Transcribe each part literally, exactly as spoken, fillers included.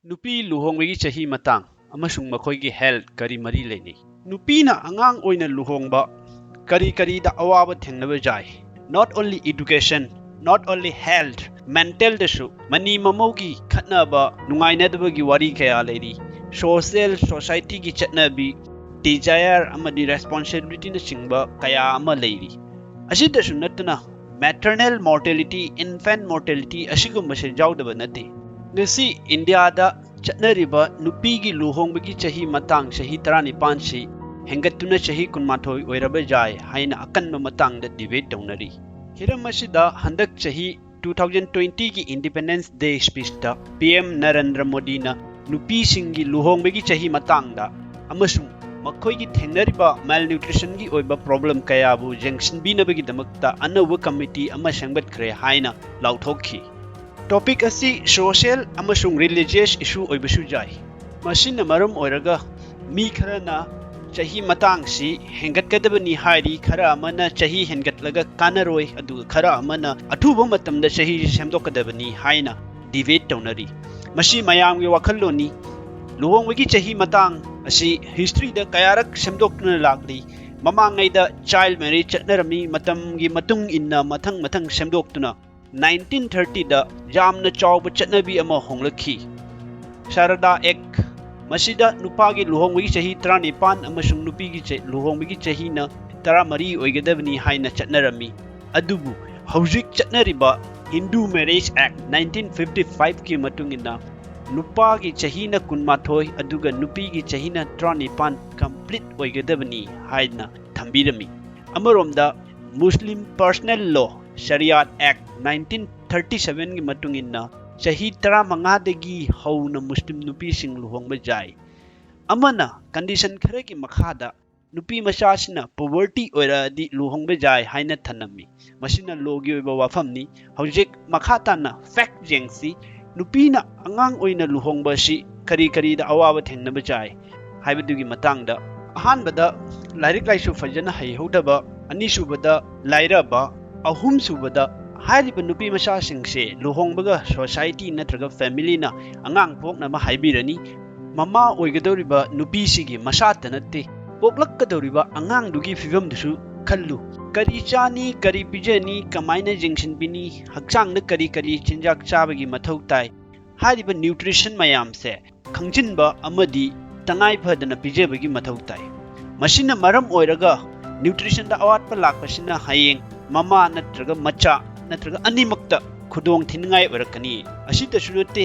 ꯅꯨꯄꯤ ꯂꯨꯍꯣꯡꯕꯒꯤ ꯆꯍꯤ ꯃꯇꯥꯡ ꯑꯃꯁꯨꯡ ꯃꯈꯣꯏꯒꯤ health ꯀꯔꯤ ꯃꯔꯤ ꯂꯩꯅꯩ? ꯅꯨꯄꯤꯅ ꯑꯉꯥꯡ ꯑꯣꯏꯅ ꯂꯨꯍꯣꯡꯕ ꯀꯔꯤ ꯀꯔꯤꯗ ꯑꯋꯥꯕ ꯊꯦꯡꯅꯕ ꯌꯥꯏ? Not only education, not only health, mental ꯗꯁꯨ ꯃꯅꯤ ꯃꯃꯧꯒꯤ ꯈꯠꯅꯕ, ꯅꯨꯡꯉꯥꯏꯅꯗꯕꯒꯤ ꯋꯥꯔꯤ ꯀꯌꯥ ꯂꯩꯔꯤ꯫ Social, society ꯒꯤ ꯆꯠꯅꯕꯤ, desire ꯑꯃꯗꯤ responsibility ꯅꯆꯤꯡꯕ ꯀꯌꯥ ꯑꯃ ꯂꯩꯔꯤ꯫ ꯑꯁꯤꯗꯁꯨ ꯅꯠꯇꯅ maternal mortality, infant mortality ꯑꯁꯤꯒꯨꯝꯕꯁꯦ ꯌꯥꯎꯗꯕ ꯅꯠꯇꯦ꯫ ꯉꯁꯤ ꯏꯟꯗꯤꯌꯥꯗ ꯆꯠꯅꯔꯤꯕ ꯅꯨꯄꯤꯒꯤ ꯂꯨꯍꯣꯡꯕꯒꯤ ꯆꯍꯤ ꯃꯇꯥꯡ ꯆꯍꯤ ꯇꯔꯥꯅꯤꯄꯥꯟꯁꯤ ꯍꯦꯟꯒꯠꯇꯨꯅ ꯆꯍꯤ ꯀꯨꯟꯃꯥꯊꯣꯏ ꯑꯣꯏꯔꯕ ꯌꯥꯏ ꯍꯥꯏꯅ ꯑꯀꯟꯕ ꯃꯇꯥꯡꯗ debate ꯇꯧꯅꯔꯤ꯫ ꯍꯤꯔꯝ ꯑꯁꯤꯗ ꯍꯟꯗꯛ ꯆꯍꯤ two thousand twenty ꯒꯤ Independence Day speech ꯇ P M ꯅꯔꯦꯟꯗ꯭ꯔ ꯃꯣꯗꯤꯅ ꯅꯨꯄꯤꯁꯤꯡꯒꯤ ꯂꯨꯍꯣꯡꯕꯒꯤ ꯆꯍꯤ ꯃꯇꯥꯡꯗ ꯑꯃꯁꯨꯡ ꯃꯈꯣꯏꯒꯤ ꯊꯦꯡꯅꯔꯤꯕ malnutrition ꯒꯤ ꯑꯣꯏꯕ problem ꯀꯌꯥꯕꯨ ꯌꯦꯡꯁꯤꯟꯕꯤꯅꯕꯒꯤꯗꯃꯛꯇ ꯑꯅꯧꯕ committee ꯑꯃ ꯁꯦꯝꯒꯠꯈ꯭ꯔꯦ ꯍꯥꯏꯅ ꯂꯥꯎꯊꯣꯛꯈꯤ꯫ Topic ꯑꯁꯤ social ꯑꯃꯁꯨꯡ religious issue ꯑꯣꯏꯕꯁꯨ ꯌꯥꯏ꯫ ꯃꯁꯤꯅ ꯃꯔꯝ ꯑꯣꯏꯔꯒ ꯃꯤ ꯈꯔꯅ ꯆꯍꯤ ꯃꯇꯥꯡꯁꯤ ꯍꯦꯟꯒꯠꯀꯗꯕꯅꯤ ꯍꯥꯏꯔꯤ, ꯈꯔ ꯑꯃꯅ ꯆꯍꯤ ꯍꯦꯟꯒꯠꯂꯒ ꯀꯥꯟꯅꯔꯣꯏ, ꯑꯗꯨꯒ ꯈꯔ ꯑꯃꯅ ꯑꯊꯨꯕ ꯃꯇꯝꯗ ꯆꯍꯤꯁꯤ ꯁꯦꯝꯗꯣꯛꯀꯗꯕꯅꯤ ꯍꯥꯏꯅ debate ꯇꯧꯅꯔꯤ꯫ ꯃꯁꯤ ꯃꯌꯥꯝꯒꯤ ꯋꯥꯈꯜꯂꯣꯟꯅꯤ꯫ ꯂꯨꯍꯣꯡꯕꯒꯤ ꯆꯍꯤ ꯃꯇꯥꯡ ꯑꯁꯤ history ꯗ ꯀꯌꯥꯔꯛ ꯁꯦꯝꯗꯣꯛꯇꯨꯅ ꯂꯥꯛꯂꯤ꯫ ꯃꯃꯥꯡꯉꯩꯗ child marriage ꯆꯠꯅꯔꯝꯃꯤ, ꯃꯇꯝꯒꯤ ꯃꯇꯨꯡ ꯏꯟꯅ ꯃꯊꯪ ꯃꯊꯪ ꯁꯦꯝꯗꯣꯛꯇꯨꯅ nineteen thirty ꯗ ꯌꯥꯝꯅ ꯆꯥꯎꯕ ꯆꯠꯅꯕꯤ ꯑꯃ ꯍꯣꯡꯂꯛꯈꯤ꯫ ꯁꯥꯔꯗꯥ Act, ꯃꯁꯤꯗ ꯅꯨꯄꯥꯒꯤ ꯂꯨꯍꯣꯡꯕꯒꯤ ꯆꯍꯤ ꯇꯔꯥꯅꯤꯄꯥꯟ ꯑꯃꯁꯨꯡ ꯅꯨꯄꯤꯒꯤ ꯆ-, ꯂꯨꯍꯣꯡꯕꯒꯤ ꯆꯍꯤꯅ ꯇꯔꯥꯃꯔꯤ ꯑꯣꯏꯒꯗꯕꯅꯤ ꯍꯥꯏꯅ ꯆꯠꯅꯔꯝꯃꯤ꯫ ꯑꯗꯨꯕꯨ ꯍꯧꯖꯤꯛ ꯆꯠꯅꯔꯤꯕ Hindu Marriage Act nineteen fifty five ꯀꯤ ꯃꯇꯨꯡ ꯏꯟꯅ ꯅꯨꯄꯥꯒꯤ ꯆꯍꯤꯅ ꯀꯨꯟꯃꯥꯊꯣꯏ ꯑꯗꯨꯒ ꯅꯨꯄꯤꯒꯤ ꯆꯍꯤꯅ ꯇꯔꯥꯅꯤꯄꯥꯟ complete ꯑꯣꯏꯒꯗꯕꯅꯤ ꯍꯥꯏꯅ ꯊꯝꯕꯤꯔꯝꯃꯤ꯫ ꯑꯃꯔꯣꯝꯗ Muslim Personal Law, Shariat Act nineteen thirty seven ꯒꯤ ꯃꯇꯨꯡ ꯏꯟꯅ ꯆꯍꯤ ꯇꯔꯥꯃꯉꯥꯗꯒꯤ ꯍꯧꯅ ꯃꯨꯁꯂꯤꯝ ꯅꯨꯄꯤꯁꯤꯡ ꯂꯨꯍꯣꯡꯕ ꯌꯥꯏ꯫ ꯑꯃꯅ condition ꯈꯔꯒꯤ ꯃꯈꯥꯗ ꯅꯨꯄꯤ ꯃꯆꯥꯁꯤꯅ poverty ꯑꯣꯏꯔꯛꯑꯗꯤ ꯂꯨꯍꯣꯡꯕ ꯌꯥꯏ ꯍꯥꯏꯅ ꯊꯅꯝꯃꯤ꯫ ꯃꯁꯤꯅ law ꯒꯤ ꯑꯣꯏꯕ ꯋꯥꯐꯝꯅꯤ꯫ ꯍꯧꯖꯤꯛ ꯃꯈꯥ ꯇꯥꯅ fact ꯌꯦꯡꯁꯤ꯫ ꯅꯨꯄꯤꯅ ꯑꯉꯥꯡ ꯑꯣꯏꯅ ꯂꯨꯍꯣꯡꯕ ꯑꯁꯤ ꯀꯔꯤ ꯀꯔꯤꯗ ꯑꯋꯥꯕ ꯊꯦꯡꯅꯕ ꯌꯥꯏ ꯍꯥꯏꯕꯗꯨꯒꯤ ꯃꯇꯥꯡꯗ꯫ ꯑꯍꯥꯟꯕꯗ ꯂꯥꯏꯔꯤꯛ ꯂꯥꯏꯁꯨ ꯐꯖꯅ ꯍꯩꯍꯧꯗꯕ, ꯑꯅꯤꯁꯨꯕꯗ ꯂꯥꯏꯔꯕ, ꯑꯍꯨꯝꯁꯨꯕꯗ ꯍꯥꯏꯔꯤꯕ ꯅꯨꯄꯤ ꯃꯆꯥꯁꯤꯡꯁꯦ ꯂꯨꯍꯣꯡꯕꯒ society ꯅꯠꯇ꯭ꯔꯒ familyꯅ ꯑꯉꯥꯡ ꯄꯣꯛꯅꯕ ꯍꯥꯏꯕꯤꯔꯅꯤ꯫ ꯃꯃꯥ ꯑꯣꯏꯒꯗꯧꯔꯤꯕ ꯅꯨꯄꯤꯁꯤꯒꯤ ꯃꯁꯥꯇ ꯅꯠꯇꯦ, ꯄꯣꯛꯂꯛꯀꯗꯧꯔꯤꯕ ꯑꯉꯥꯡꯗꯨꯒꯤ ꯐꯤꯕꯝꯗꯨꯁꯨ ꯈꯜꯂꯨ꯫ ꯀꯔꯤ ꯆꯥꯅꯤ, ꯀꯔꯤ ꯄꯤꯖꯅꯤ, ꯀꯃꯥꯏꯅ ꯌꯦꯡꯁꯤꯟꯕꯤꯅꯤ, ꯍꯛꯆꯥꯡꯗ ꯀꯔꯤ ꯀꯔꯤ ꯆꯤꯟꯖꯥꯛ ꯆꯥꯕꯒꯤ ꯃꯊꯧ ꯇꯥꯏ, ꯍꯥꯏꯔꯤꯕ nutrition ꯃꯌꯥꯝꯁꯦ ꯈꯪꯖꯤꯟꯕ ꯑꯃꯗꯤ ꯇꯉꯥꯏ ꯐꯗꯅ ꯄꯤꯖꯕꯒꯤ ꯃꯊꯧ ꯇꯥꯏ꯫ ꯃꯁꯤꯅ ꯃꯔꯝ ꯑꯣꯏꯔꯒ nutritionꯗ ꯑꯋꯥꯠꯄ ꯂꯥꯛꯄꯁꯤꯅ ꯍꯌꯦꯡ ꯃꯃꯥ ꯅꯠꯇ꯭ꯔꯒ ꯃꯆꯥ ꯅꯠꯇ꯭ꯔꯒ ꯑꯅꯤꯃꯛꯇ ꯈꯨꯗꯣꯡ ꯊꯤꯅꯤꯡꯉꯥꯏ ꯑꯣꯏꯔꯛꯀꯅꯤ꯫ ꯑꯁꯤꯇꯁꯨ ꯅꯠꯇꯦ,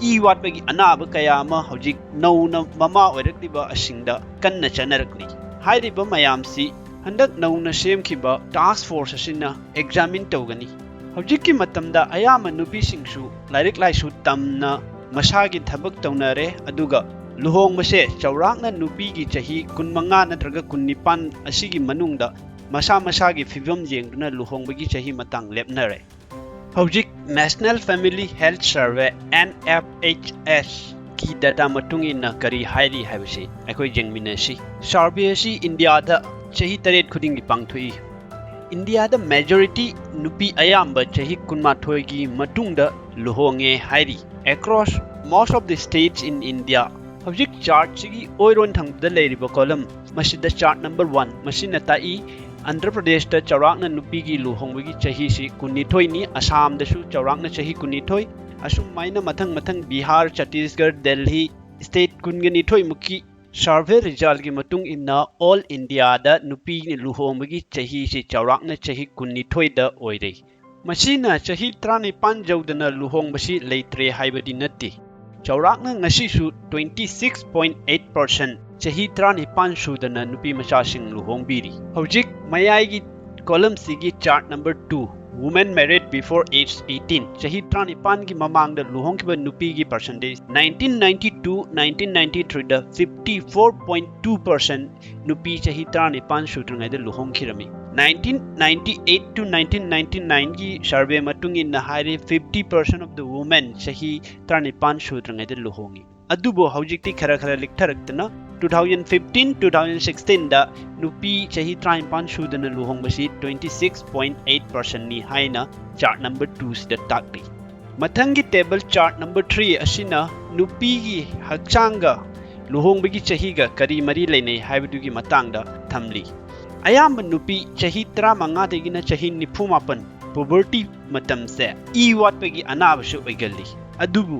ꯏ ꯋꯥꯠꯄꯒꯤ ꯑꯅꯥꯕ ꯀꯌꯥ ꯑꯃ ꯍꯧꯖꯤꯛ ꯅꯧꯅ ꯃꯃꯥ ꯑꯣꯏꯔꯛꯂꯤꯕ ꯑꯁꯤꯡꯗ ꯀꯟꯅ ꯆꯠꯅꯔꯛꯂꯤ꯫ ꯍꯥꯏꯔꯤꯕ ꯃꯌꯥꯝꯁꯤ ꯍꯟꯗꯛ ꯅꯧꯅ ꯁꯦꯝꯈꯤꯕ task force ꯑꯁꯤꯅ examine ꯇꯧꯒꯅꯤ꯫ ꯍꯧꯖꯤꯛꯀꯤ ꯃꯇꯝꯗ ꯑꯌꯥꯝꯕ ꯅꯨꯄꯤꯁꯤꯡꯁꯨ ꯂꯥꯏꯔꯤꯛ ꯂꯥꯏꯁꯨ ꯇꯝꯅ ꯃꯁꯥꯒꯤ ꯊꯕꯛ ꯇꯧꯅꯔꯦ, ꯑꯗꯨꯒ ꯂꯨꯍꯣꯡꯕꯁꯦ ꯆꯥꯎꯔꯥꯛꯅ ꯅꯨꯄꯤꯒꯤ ꯆꯍꯤ ꯀꯨꯟꯃꯉꯥ ꯅꯠꯇ꯭ꯔꯒ ꯀꯨꯟꯅꯤꯄꯥꯟ ꯑꯁꯤꯒꯤ ꯃꯅꯨꯡꯗ ꯃꯁꯥ ꯃꯁꯥꯒꯤ ꯐꯤꯕꯝ ꯌꯦꯡꯗꯨꯅ ꯂꯨꯍꯣꯡꯕꯒꯤ ꯆꯍꯤ ꯃꯇꯥꯡ ꯂꯦꯞꯅꯔꯦ꯫ ꯍꯧꯖꯤꯛ National Family Health Survey, NFHS ꯀꯤ data ꯃꯇꯨꯡ ꯏꯟꯅ ꯀꯔꯤ ꯍꯥꯏꯔꯤ ꯍꯥꯏꯕꯁꯤ ꯑꯩꯈꯣꯏ ꯌꯦꯡꯃꯤꯟꯅꯁꯤ꯫ Survey ꯑꯁꯤ ꯏꯟꯗꯤꯌꯥꯗ ꯆꯍꯤ ꯇꯔꯦꯠ ꯈꯨꯗꯤꯡꯒꯤ ꯄꯥꯡꯊꯣꯛꯏ꯫ ꯏꯟꯗꯤꯌꯥꯗ majority ꯅꯨꯄꯤ ꯑꯌꯥꯝꯕ ꯆꯍꯤ ꯀꯨꯟꯃꯥꯊꯣꯏꯒꯤ ꯃꯇꯨꯡꯗ ꯂꯨꯍꯣꯡꯉꯦ ꯍꯥꯏꯔꯤ꯫ Across most of the states in India, ꯍꯧꯖꯤꯛ chartꯁꯤꯒꯤ ꯑꯣꯏꯔꯣꯟ ꯊꯪꯕꯗ ꯂꯩꯔꯤꯕ column ꯃꯁꯤꯗ chart number one ꯃꯁꯤꯅ ꯇꯥꯛꯏ, ꯑꯟꯙ꯭ꯔ ꯄ꯭ꯔꯗꯦꯁꯇ ꯆꯥꯎꯔꯥꯛꯅ ꯅꯨꯄꯤꯒꯤ ꯂꯨꯍꯣꯡꯕꯒꯤ ꯆꯍꯤꯁꯤ ꯀꯨꯟꯅꯤꯊꯣꯏꯅꯤ, ꯑꯁꯥꯝꯗꯁꯨ ꯆꯥꯎꯔꯥꯛꯅ ꯆꯍꯤ ꯀꯨꯟꯅꯤꯊꯣꯏ, ꯑꯁꯨꯃꯥꯏꯅ ꯃꯊꯪ ꯃꯊꯪ ꯕꯤꯍꯥꯔ, ꯆꯇꯤꯁꯒꯔ, ꯗꯦꯜꯍꯤ, state ꯀꯨꯟꯒ ꯅꯤꯊꯣꯏꯃꯨꯛꯀꯤ survey resultꯒꯤ ꯃꯇꯨꯡ ꯏꯟꯅ all Indiaꯗ ꯅꯨꯄꯤ ꯂꯨꯍꯣꯡꯕꯒꯤ ꯆꯍꯤꯁꯤ ꯆꯥꯎꯔꯥꯛꯅ ꯆꯍꯤ ꯀꯨꯟꯅꯤꯊꯣꯏꯗ ꯑꯣꯏꯔꯦ꯫ ꯃꯁꯤꯅ ꯆꯍꯤ ꯇꯔꯥꯅꯤꯄꯥꯟ ꯌꯧꯗꯅ ꯂꯨꯍꯣꯡꯕꯁꯤ ꯂꯩꯇ꯭ꯔꯦ ꯍꯥꯏꯕꯗꯤ ꯅꯠꯇꯦ꯫ ꯆꯥꯎꯔꯥꯛꯅ ꯉꯁꯤꯁꯨ twenty six point eight percent ꯆꯍꯤ ꯇꯔꯥꯅꯤꯄꯥꯟ ꯁꯨꯗꯅ ꯅꯨꯄꯤ ꯃꯆꯥꯁꯤꯡ ꯂꯨꯍꯣꯡꯕꯤꯔꯤ꯫ ꯍꯧꯖꯤꯛ ꯃꯌꯥꯏꯒꯤ columnꯁꯤꯒꯤ chart number two, women married before age eighteen, ꯆꯍꯤ ꯇꯔꯥꯅꯤꯄꯥꯟꯒꯤ ꯃꯃꯥꯡꯗ ꯂꯨꯍꯣꯡꯈꯤꯕ ꯅꯨꯄꯤꯒꯤ percentage, nineteen ninety two nineteen ninety threeꯗ fifty four point two percent ꯅꯨꯄꯤ ꯆꯍꯤ ꯇꯔꯥꯅꯤꯄꯥꯟ ꯁꯨꯗ꯭ꯔꯤꯉꯩꯗ ꯂꯨꯍꯣꯡꯈꯤꯔꯝꯃꯤ꯫ Nineteen ninety eight to nineteen ninety nineꯒꯤ survey ꯃꯇꯨꯡ ꯏꯟꯅ ꯍꯥꯏꯔꯤ, fifty percent of the women ꯆꯍꯤ ꯇꯔꯥꯅꯤꯄꯥꯟ ꯁꯨꯗ꯭ꯔꯤꯉꯩꯗ ꯂꯨꯍꯣꯡꯉꯤ꯫ ꯑꯗꯨꯕꯨ ꯍꯧꯖꯤꯛꯇꯤ ꯈꯔ ꯈꯔ ꯂꯤꯛꯊꯔꯛꯇꯨꯅ two thousand fifteen two thousand sixteen ꯗ ꯅꯨꯄꯤ ꯆꯍꯤ ꯇꯔꯥꯅꯤꯄꯥꯟ ꯁꯨꯗꯅ ꯂꯨꯍꯣꯡꯕꯁꯤ twenty six point eight percent ꯅꯤ ꯍꯥꯏꯅ chart number two ꯁꯤꯗ ꯇꯥꯛꯂꯤ꯫ ꯃꯊꯪꯒꯤ table chart number three ꯑꯁꯤꯅ ꯅꯨꯄꯤꯒꯤ ꯍꯛꯆꯥꯡꯒ ꯂꯨꯍꯣꯡꯕꯒꯤ ꯆꯍꯤꯒ ꯀꯔꯤ ꯃꯔꯤ ꯂꯩꯅꯩ ꯍꯥꯏꯕꯗꯨꯒꯤ ꯃꯇꯥꯡꯗ ꯊꯝꯂꯤ꯫ ꯑꯌꯥꯝꯕ ꯅꯨꯄꯤ ꯆꯍꯤ ꯇꯔꯥꯃꯉꯥꯗꯒꯤꯅ ꯆꯍꯤ ꯅꯤꯐꯨ ꯃꯥꯄꯟ puberty ꯃꯇꯝꯁꯦ ꯏ ꯋꯥꯠꯄꯒꯤ ꯑꯅꯥꯕꯁꯨ ꯑꯣꯏꯒꯜꯂꯤ꯫ ꯑꯗꯨꯕꯨ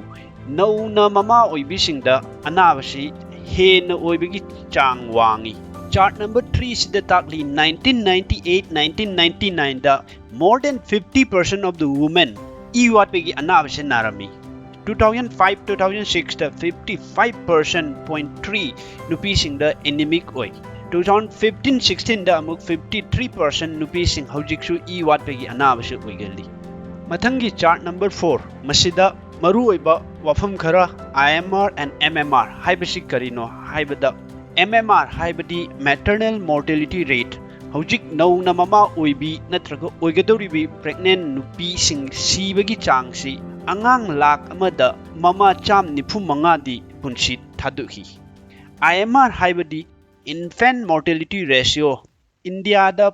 ꯅꯧꯅ ꯃꯃꯥ ꯑꯣꯏꯕꯤꯁꯤꯡꯗ ꯑꯅꯥꯕꯁꯤ ꯍꯦꯟꯅ ꯑꯣꯏꯕꯒꯤ ꯆꯥꯡ ꯋꯥꯡꯉꯤ꯫ Chart number three ꯁꯤꯗ ꯇꯥꯛꯂꯤ, nineteen ninety eight nineteen ninety nine ꯗ more than fifty percent of the women ꯏ ꯋꯥꯠꯄꯒꯤ ꯑꯅꯥꯕꯁꯦ ꯅꯥꯔꯝꯃꯤ꯫ Two thousand five two thousand six ꯗ fifty five percent point three ꯅꯨꯄꯤꯁꯤꯡꯗ anemic ꯑꯣꯏ꯫ Two thousand fifteen sixteen ꯗ ꯑꯃꯨꯛ fifty three percent ꯅꯨꯄꯤꯁꯤꯡ ꯍꯧꯖꯤꯛꯁꯨ ꯏ ꯋꯥꯠꯄꯒꯤ ꯑꯅꯥꯕꯁꯤ ꯑꯣꯏꯒꯜꯂꯤ꯫ ꯃꯊꯪꯒꯤ chart number four, ꯃꯁꯤꯗ ꯃꯔꯨꯑꯣꯏꯕ ꯋꯥꯐꯝ ꯈꯔ, I M R and M M R ꯍꯥꯏꯕꯁꯤ ꯀꯔꯤꯅꯣ ꯍꯥꯏꯕꯗ, M M R ꯍꯥꯏꯕꯗꯤ maternal mortality rate, ꯍꯧꯖꯤꯛ ꯅꯧꯅ ꯃꯃꯥ ꯑꯣꯏꯕꯤ ꯅꯠꯇ꯭ꯔꯒ ꯑꯣꯏꯒꯗꯧꯔꯤꯕꯤ pregnant ꯅꯨꯄꯤꯁꯤꯡ ꯁꯤꯕꯒꯤ ꯆꯥꯡꯁꯤ ꯑꯉꯥꯡ ꯂꯥꯈ ꯑꯃꯗ ꯃꯃꯥ ꯆꯥꯝ ꯅꯤꯐꯨ ꯃꯉꯥꯗꯤ ꯄꯨꯟꯁꯤ ꯊꯥꯗꯣꯛꯈꯤ꯫ I M R ꯍꯥꯏꯕꯗꯤ infant mortality ratio, ꯏꯟꯗꯤꯌꯥꯗ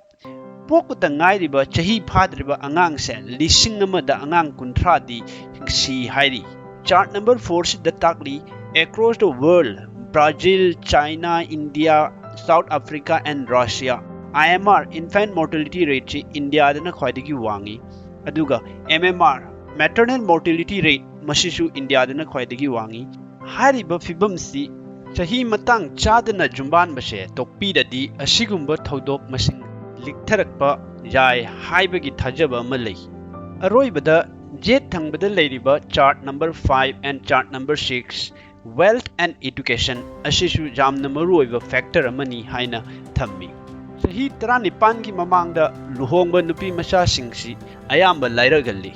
ꯄꯣꯛꯄꯗ ꯉꯥꯏꯔꯤꯕ ꯆꯍꯤ ꯐꯥꯗ꯭ꯔꯤꯕ ꯑꯉꯥꯡꯁꯦ ꯂꯤꯁꯤꯡ ꯑꯃꯗ ꯑꯉꯥꯡ ꯀꯨꯟꯊ꯭ꯔꯥꯗꯤ ꯁꯤ ꯍꯥꯏꯔꯤ꯫ Chart number four ꯁꯤꯗ ꯇꯥꯛꯂꯤ, across the world, Brazil, China, India, South Africa and Russia, I M R, infant mortality rate ꯁꯤ ꯏꯟꯗꯤꯌꯥꯗꯅ ꯈ꯭ꯋꯥꯏꯗꯒꯤ ꯋꯥꯡꯉꯤ꯫ ꯑꯗꯨꯒ M M R, maternal mortality rate, ꯃꯁꯤꯁꯨ ꯏꯟꯗꯤꯌꯥꯗꯅ ꯈ꯭ꯋꯥꯏꯗꯒꯤ ꯋꯥꯡꯉꯤ꯫ ꯍꯥꯏꯔꯤꯕ ꯐꯤꯕꯝꯁꯤ ꯆꯍꯤ ꯃꯇꯥꯡ ꯆꯥꯗꯅ ꯌꯨꯝꯕꯥꯟꯕꯁꯦ ꯇꯣꯛꯄꯤꯔꯗꯤ ꯑꯁꯤꯒꯨꯝꯕ ꯊꯧꯗꯣꯛ ꯃꯁꯤꯡ ꯂꯤꯛꯊꯔꯛꯄ ꯌꯥꯏ ꯍꯥꯏꯕꯒꯤ ꯊꯥꯖꯕ ꯑꯃ ꯂꯩ꯫ ꯑꯔꯣꯏꯕꯗ ꯌꯦꯠ ꯊꯪꯕꯗ ꯂꯩꯔꯤꯕ chart number five and chart number six, wealth and education ꯑꯁꯤꯁꯨ ꯌꯥꯝꯅ ꯃꯔꯨꯑꯣꯏꯕ factor ꯑꯃꯅꯤ ꯍꯥꯏꯅ ꯊꯝꯃꯤ꯫ ꯆꯍꯤ ꯇꯔꯥꯅꯤꯄꯥꯟꯒꯤ ꯃꯃꯥꯡꯗ ꯂꯨꯍꯣꯡꯕ ꯅꯨꯄꯤ ꯃꯆꯥꯁꯤꯡꯁꯤ ꯑꯌꯥꯝꯕ ꯂꯥꯏꯔꯒꯜꯂꯤ꯫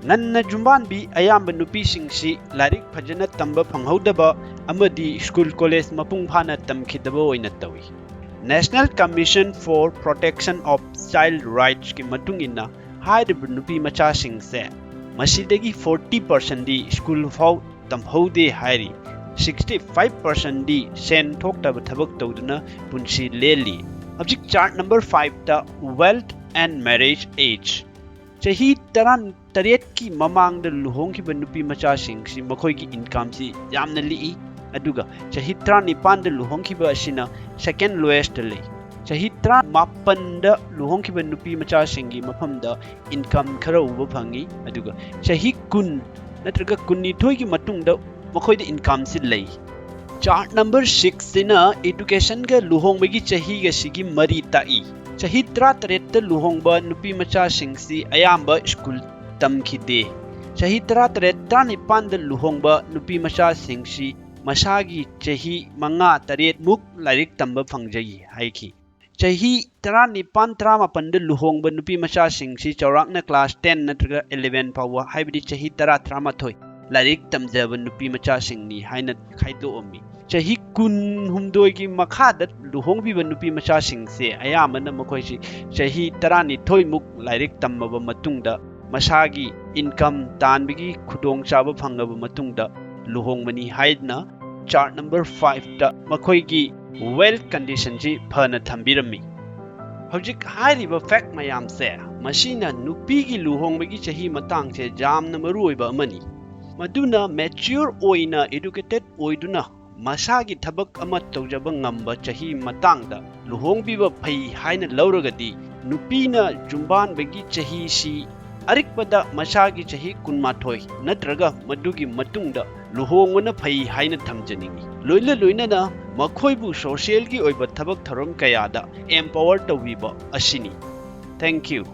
ꯉꯟꯅ ꯌꯨꯝꯕꯥꯟꯕꯤ ꯑꯌꯥꯝꯕ ꯅꯨꯄꯤꯁꯤꯡꯁꯤ ꯂꯥꯏꯔꯤꯛ ꯐꯖꯅ ꯇꯝꯕ ꯐꯪꯍꯧꯗꯕ ꯑꯃꯗꯤ school college ꯃꯄꯨꯡ ꯐꯥꯅ ꯇꯝꯈꯤꯗꯕ ꯑꯣꯏꯅ ꯇꯧꯏ꯫ National Commission for Protection of Child Rightsꯀꯤ ꯃꯇꯨꯡ ꯏꯟꯅ ꯍꯥꯏꯔꯤꯕ ꯅꯨꯄꯤ ꯃꯆꯥꯁꯤꯡꯁꯦ ꯃꯁꯤꯗꯒꯤ forty percentꯗꯤ school ꯐꯥꯎ ꯇꯝꯍꯧꯗꯦ ꯍꯥꯏꯔꯤ꯫ sixty five percent ꯗꯤ ꯁꯦꯟ ꯊꯣꯛꯇꯕ ꯊꯕꯛ ꯇꯧꯗꯨꯅ ꯄꯨꯟꯁꯤ ꯂꯦꯜꯂꯤ꯫ ꯍꯧꯖꯤꯛ chart number five ꯇ wealth and marriage age꯫ ꯆꯍꯤ ꯇꯔꯥ ꯇꯔꯦꯠꯀꯤ ꯃꯃꯥꯡꯗ ꯂꯨꯍꯣꯡꯈꯤꯕ ꯅꯨꯄꯤ ꯃꯆꯥꯁꯤꯡꯁꯤ ꯃꯈꯣꯏꯒꯤ income ꯁꯤ ꯌꯥꯝꯅ ꯂꯤꯛꯏ꯫ ꯑꯗꯨꯒ ꯆꯍꯤ ꯇꯔꯥꯅꯤꯄꯥꯟꯗ ꯂꯨꯍꯣꯡꯈꯤꯕ ꯑꯁꯤꯅ second lowest ꯂꯩ꯫ ꯆꯍꯤ ꯇꯔꯥꯃꯥꯄꯟꯗ ꯂꯨꯍꯣꯡꯈꯤꯕ ꯅꯨꯄꯤ ꯃꯆꯥꯁꯤꯡꯒꯤ ꯃꯐꯝꯗ income ꯈꯔ ꯎꯕ ꯐꯪꯉꯤ꯫ ꯑꯗꯨꯒ ꯆꯍꯤ ꯀꯨꯟ ꯅꯠꯇ꯭ꯔꯒ ꯀꯨꯟꯅꯤꯊꯣꯏꯒꯤ ꯃꯇꯨꯡꯗ ꯃꯈꯣꯏꯗ income ꯁꯤ ꯂꯩ꯫ Chart number six ꯁꯤꯅ education ꯒ ꯂꯨꯍꯣꯡꯕꯒꯤ ꯆꯍꯤꯒꯁꯤꯒꯤ ꯃꯔꯤ ꯇꯥꯛꯏ꯫ ꯆꯍꯤ ꯇꯔꯥꯇꯔꯦꯠꯇ ꯂꯨꯍꯣꯡꯕ ꯅꯨꯄꯤ ꯃꯆꯥꯁꯤꯡꯁꯤ ꯑꯌꯥꯝꯕ school ꯇꯝꯈꯤꯗꯦ꯫ ꯆꯍꯤ ꯇꯔꯥꯇꯔꯦꯠ, ꯇꯔꯥꯅꯤꯄꯥꯟꯗ ꯂꯨꯍꯣꯡꯕ ꯅꯨꯄꯤ ꯃꯆꯥꯁꯤꯡꯁꯤ ꯃꯁꯥꯒꯤ ꯆꯍꯤ ꯃꯉꯥ ꯇꯔꯦꯠ ꯃꯨꯛ ꯂꯥꯏꯔꯤꯛ ꯇꯝꯕ ꯐꯪꯖꯩ ꯍꯥꯏꯈꯤ꯫ ꯆꯍꯤ ꯇꯔꯥꯅꯤꯄꯥꯟ, ꯇꯔꯥꯃꯥꯄꯟꯗ ꯂꯨꯍꯣꯡꯕ ꯅꯨꯄꯤ ꯃꯆꯥꯁꯤꯡꯁꯤ ꯆꯥꯎꯔꯥꯛꯅ class ten ꯅꯠꯇ꯭ꯔꯒ eleven ꯐꯥꯎꯕ, ꯍꯥꯏꯕꯗꯤ ꯆꯍꯤ ꯇꯔꯥ, ꯇꯔꯥꯃꯥꯊꯣꯏ ꯂꯥꯏꯔꯤꯛ ꯇꯝꯖꯕ ꯅꯨꯄꯤ ꯃꯆꯥꯁꯤꯡꯅꯤ ꯍꯥꯏꯅ ꯈꯥꯏꯗꯣꯛꯑꯝꯃꯤ꯫ ꯆꯍꯤ ꯀꯨꯟꯍꯨꯝꯗꯣꯏꯒꯤ ꯃꯈꯥꯗ ꯂꯨꯍꯣꯡꯕꯤꯕ ꯅꯨꯄꯤ ꯃꯆꯥꯁꯤꯡꯁꯦ ꯑꯌꯥꯝꯕꯅ ꯃꯈꯣꯏꯁꯤ ꯆꯍꯤ ꯇꯔꯥꯅꯤꯊꯣꯏꯃꯨꯛ ꯂꯥꯏꯔꯤꯛ ꯇꯝꯃꯕ ꯃꯇꯨꯡꯗ ꯃꯁꯥꯒꯤ income ꯇꯥꯟꯕꯒꯤ ꯈꯨꯗꯣꯡꯆꯥꯕ ꯐꯪꯂꯕ ꯃꯇꯨꯡꯗ ꯂꯨꯍꯣꯡꯕꯅꯤ ꯍꯥꯏꯗꯨꯅ chart number five ꯇ ꯃꯈꯣꯏꯒꯤ wealth condition ꯁꯤ ꯐꯅ ꯊꯝꯕꯤꯔꯝꯃꯤ꯫ ꯍꯧꯖꯤꯛ ꯍꯥꯏꯔꯤꯕ fact ꯃꯌꯥꯝꯁꯦ, ꯃꯁꯤꯅ ꯅꯨꯄꯤꯒꯤ ꯂꯨꯍꯣꯡꯕꯒꯤ ꯆꯍꯤ ꯃꯇꯥꯡꯁꯦ ꯌꯥꯝꯅ ꯃꯔꯨꯑꯣꯏꯕ ꯑꯃꯅꯤ꯫ ꯃꯗꯨꯅ mature ꯑꯣꯏꯅ educated ꯑꯣꯏꯗꯨꯅ ꯃꯁꯥꯒꯤ ꯊꯕꯛ ꯑꯃ ꯇꯧꯖꯕ ꯉꯝꯕ ꯆꯍꯤ ꯃꯇꯥꯡꯗ ꯂꯨꯍꯣꯡꯕꯤꯕ ꯐꯩ ꯍꯥꯏꯅ ꯂꯧꯔꯒꯗꯤ, ꯅꯨꯄꯤꯅ ꯌꯨꯝꯕꯥꯟꯕꯒꯤ ꯆꯍꯤꯁꯤ ꯑꯔꯤꯛꯄꯗ ꯃꯁꯥꯒꯤ ꯆꯍꯤ ꯀꯨꯟꯃꯥꯊꯣꯏ ꯅꯠꯇ꯭ꯔꯒ ꯃꯗꯨꯒꯤ ꯃꯇꯨꯡꯗ ꯂꯨꯍꯣꯡꯕꯅ ꯐꯩ ꯍꯥꯏꯅ ꯊꯝꯖꯅꯤꯡꯏ꯫ ꯂꯣꯏꯅ ꯂꯣꯏꯅꯅ ꯃꯈꯣꯏꯕꯨ social ꯒꯤ ꯑꯣꯏꯕ ꯊꯕꯛ ꯊꯧꯔꯝ ꯀꯌꯥꯗ empower ꯇꯧꯕꯤꯕ ꯑꯁꯤꯅꯤ꯫ Thank you꯫